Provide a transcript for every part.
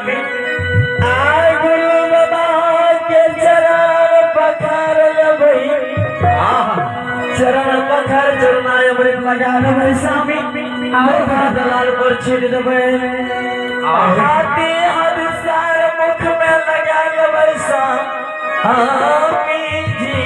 आय गुरु बाबा के चरण पखार लेबै। चरण पखार चरणाय अमृत लगा देबै स्वामी। आर दलाल पर छीट देबै। हाथी हदसार मुख में लगा लेबै स्वामी जी।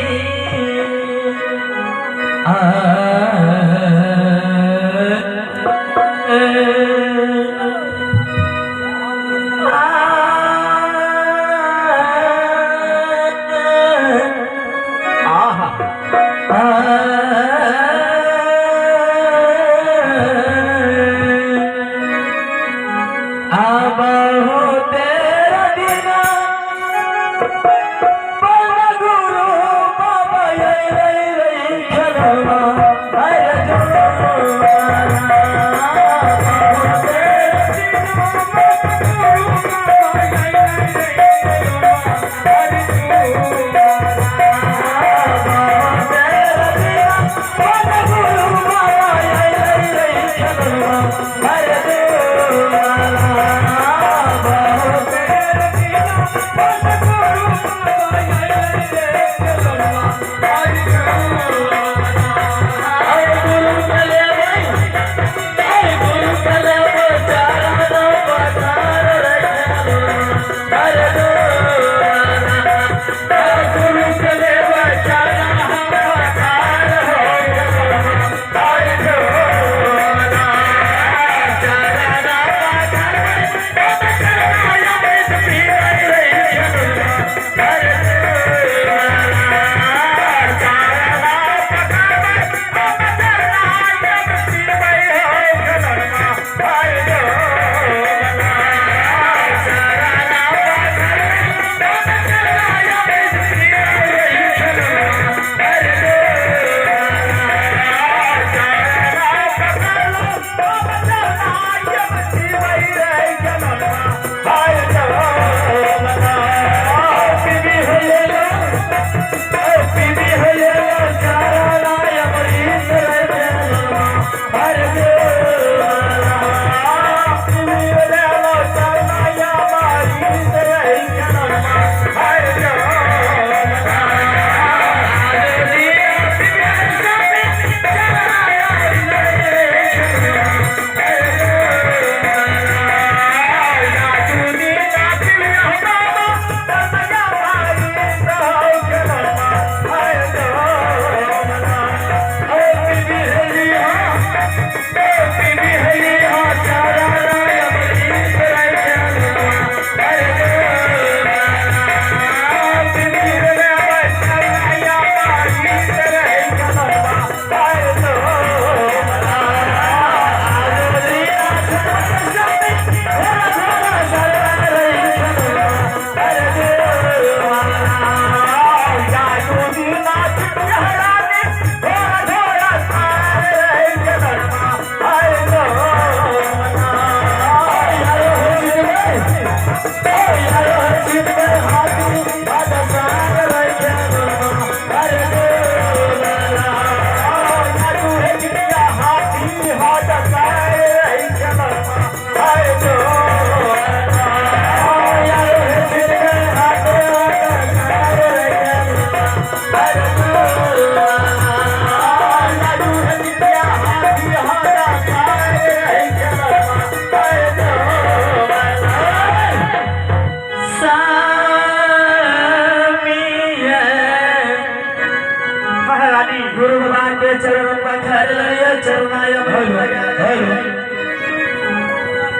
गुरु बाबा के चरण पखार लिया चरणाय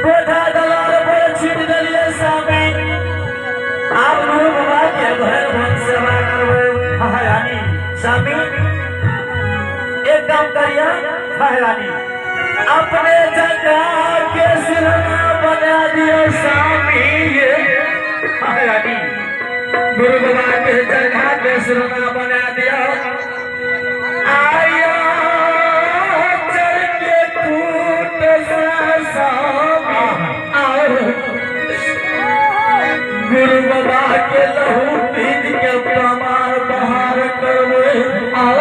कोठा दलाल पर छीट दिलिए स्वामी। आप गुरु बाबा के भर भन सेवा करबै महारानी स्वामी। एक काम करिए महारानी, अपने जगह के सिरना बना दियो स्वामी। महारानी गुरु बाबा के जगह के सिरना बना दिया। आया चल के टूट गुरु बाबा के लहू पीट के कमार बहार करवे। आओ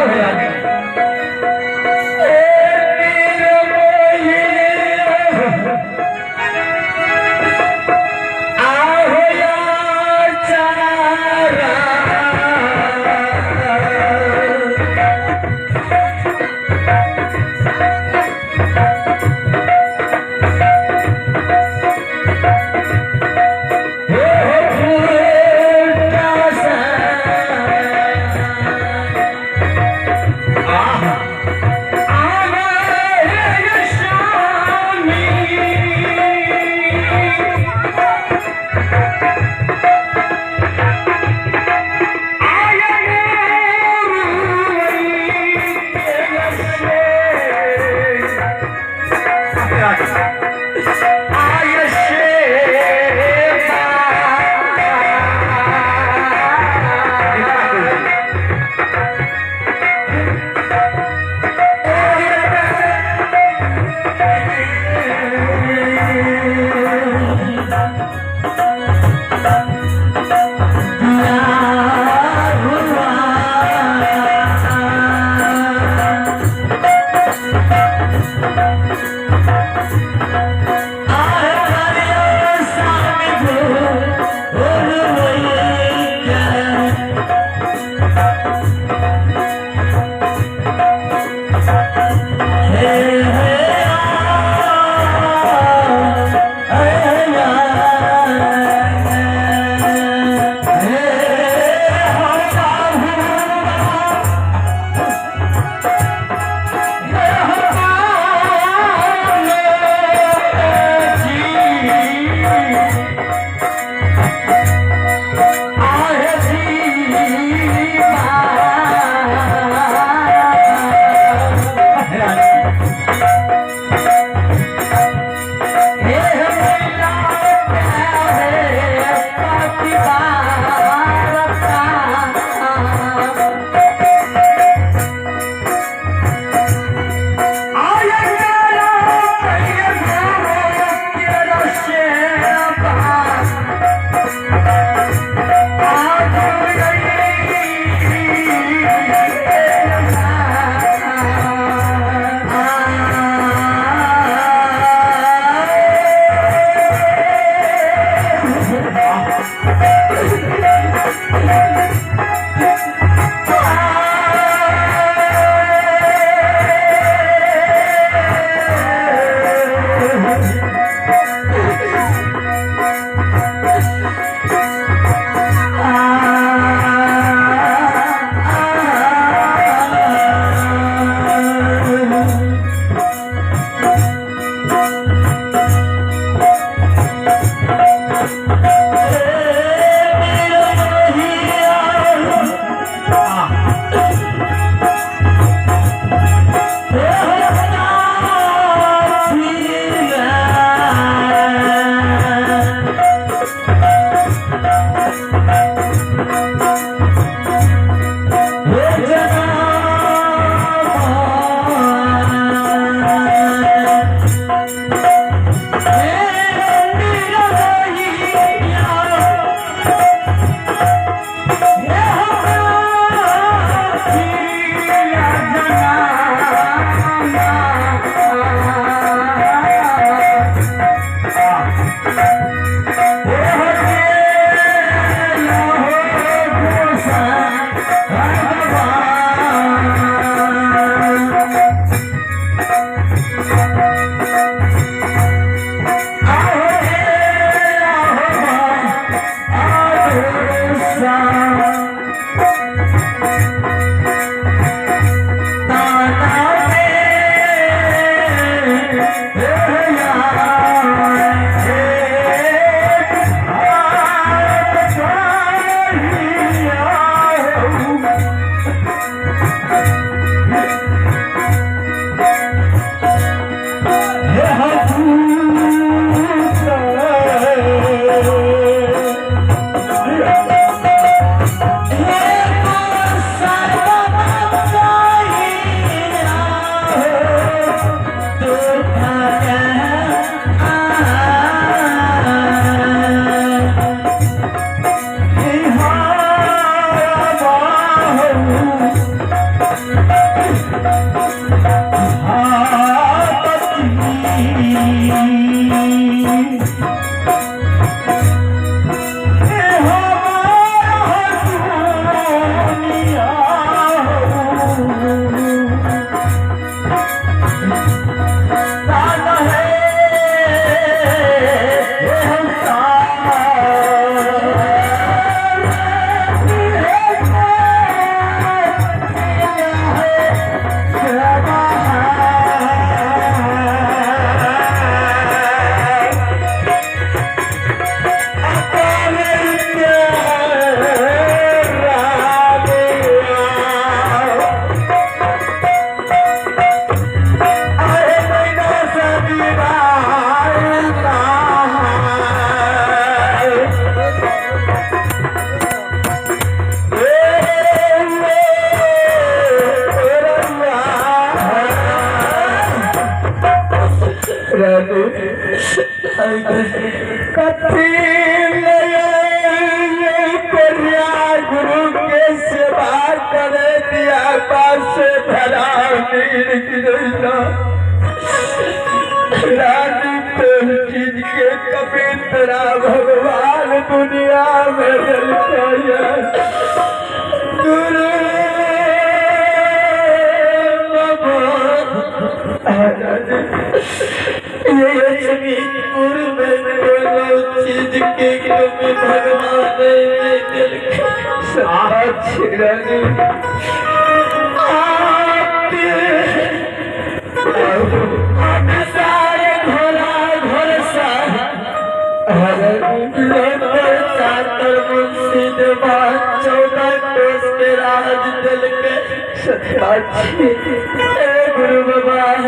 गुरु के सेवा करे दिया पास भरा रानी तो चीज के कभी तेरा भगवान दुनिया में गुरु चीज के कभी भगवान 14 कोस के राज दिल के गुरु बाबा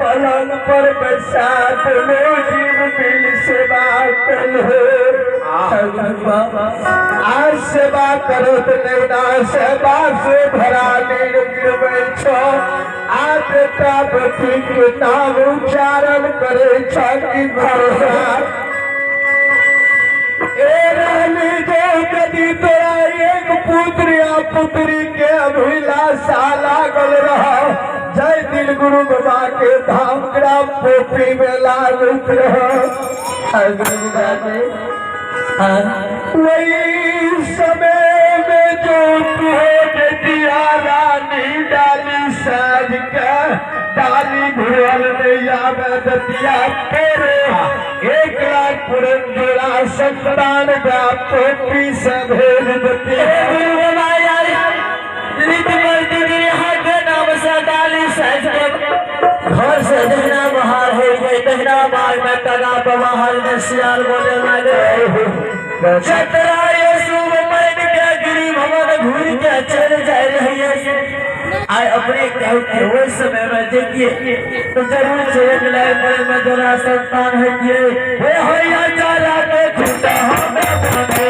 पलंग पर बैसा दो जीव बिल सेवा लागल हो। आज सेवा करत नैना सेवा से भरा नीर गिरबै छ। आज बेटा बेटी के नाम उच्चारण करे छ कि ए रानी जो यदि तोरा एक पुत्र या पुत्री के अभिलाषा लागल रह, जय दिन गुरु बाबा के धाम ग्राम पोखरी में लागत रह। वही समय में जो तू दिया रानी डाली साज के डाली घुरल नैया में दतिया तेरे 1 लाख पूरन जोड़ा संतान का पोखरी से भेज दतिया। गुरु बाबा यार नाम से डाली साज के घर से दहिना बाहर हो गई, दहिना बाग में तना बाहर में सियाल बोले लगे। चतरा यीशु मन के गिरी भवन घूर के चल जाए रही है। आए अपने कहू के वो समय में देखिए तो जरूर चल लाए पर में जरा संतान है किए हे होया चाला के खुदा हमें बने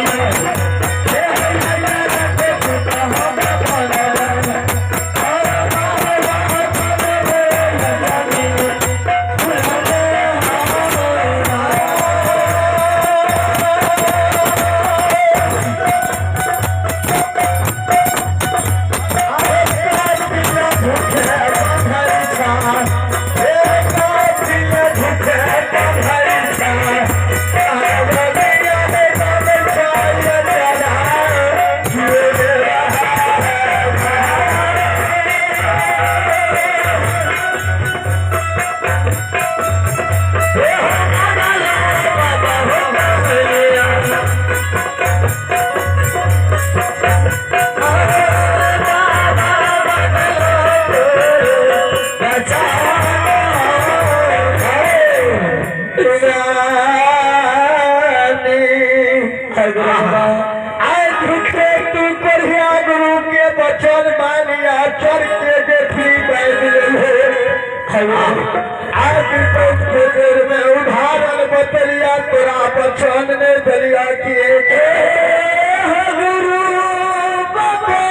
हे होया चाला के खुदा हमें बने और बाबा बाबा रे जानी उदाहरण बतलिया तोरा बचन ने दलिया किए गुरु बाबा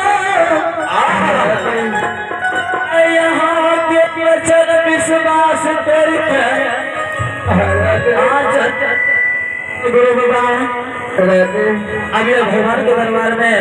यहाँ के वचन विश्वास करके आज गुरु बाबा अभी भगवान के दरबार में